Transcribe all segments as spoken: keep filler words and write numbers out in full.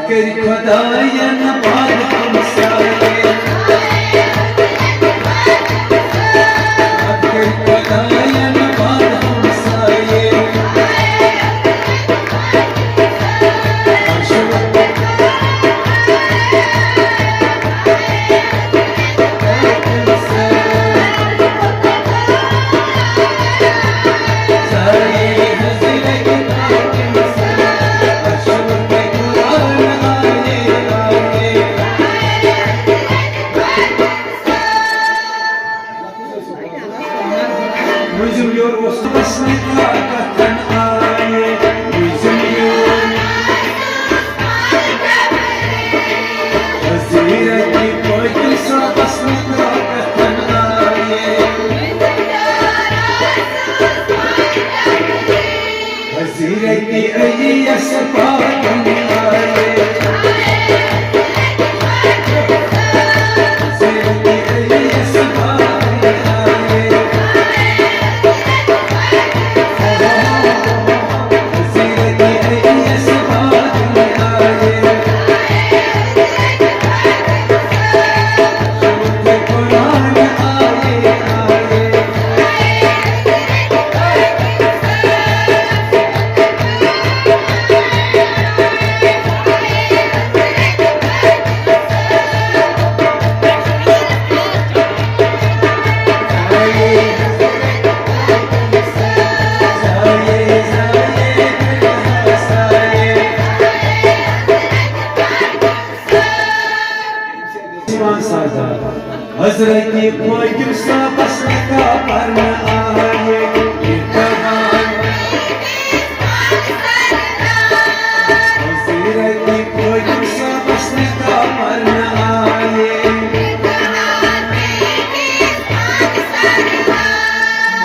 کٔرۍ خۄدایَن پَتھ ہمسایہِ۔ پَتہٕ کٔرۍ خۄدایَن پَتھ ہمسایہِ۔ مٔنٛزِم یور اوس بس نِکاح کتھن آیے، مٔنٛزِم یور۔ حضیرتی پٲکِم صٲبس نِکاح کتھن آیے۔ حضرت علی یس پاکن آیے۔ حضرت علی یس پاکن آیے۔ حضرت علی یس پاکن آیے۔ قرآن آیے، آیے۔ ایمان سازا۔ حضرت پٲکِم صٲبس نکاح پرنہٕ آیے۔ حضرت پٲکِم صٲبس نکاح پرنہٕ آیے۔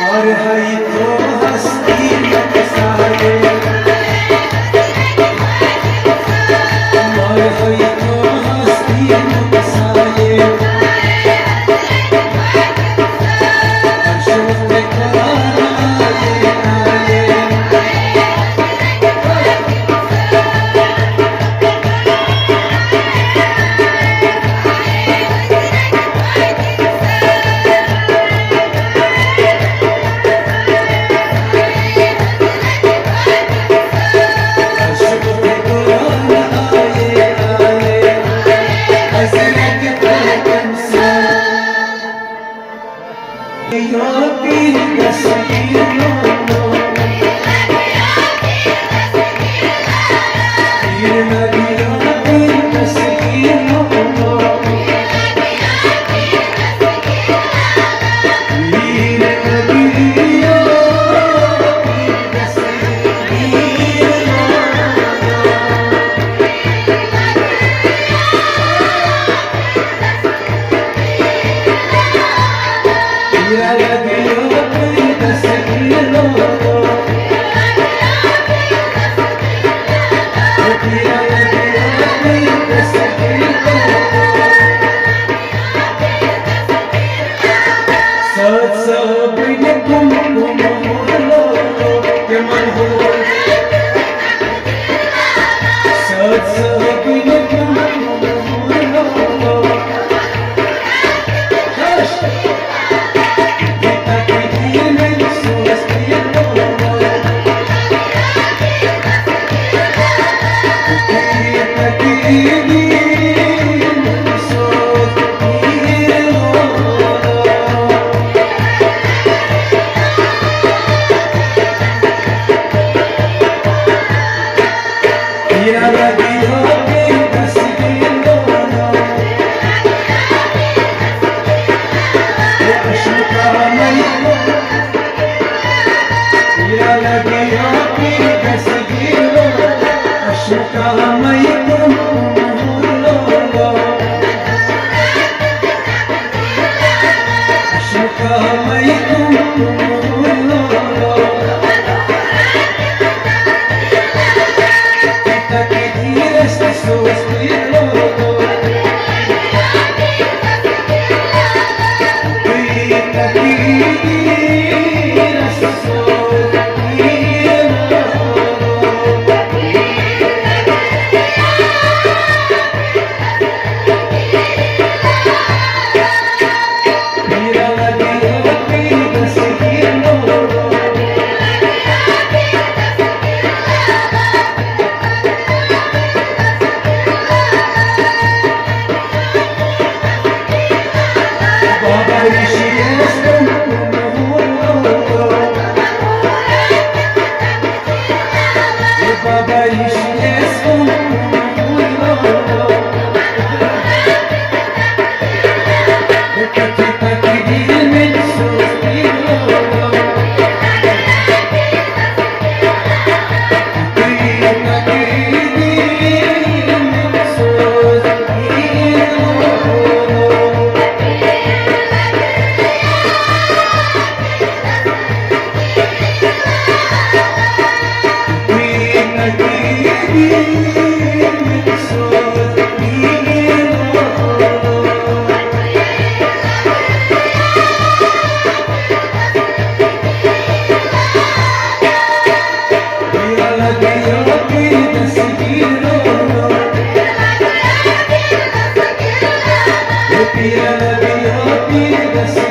اور ہے تو ہستی نقصانے۔ اور ہے تو ہستی نقصانے۔ Pia la pia pia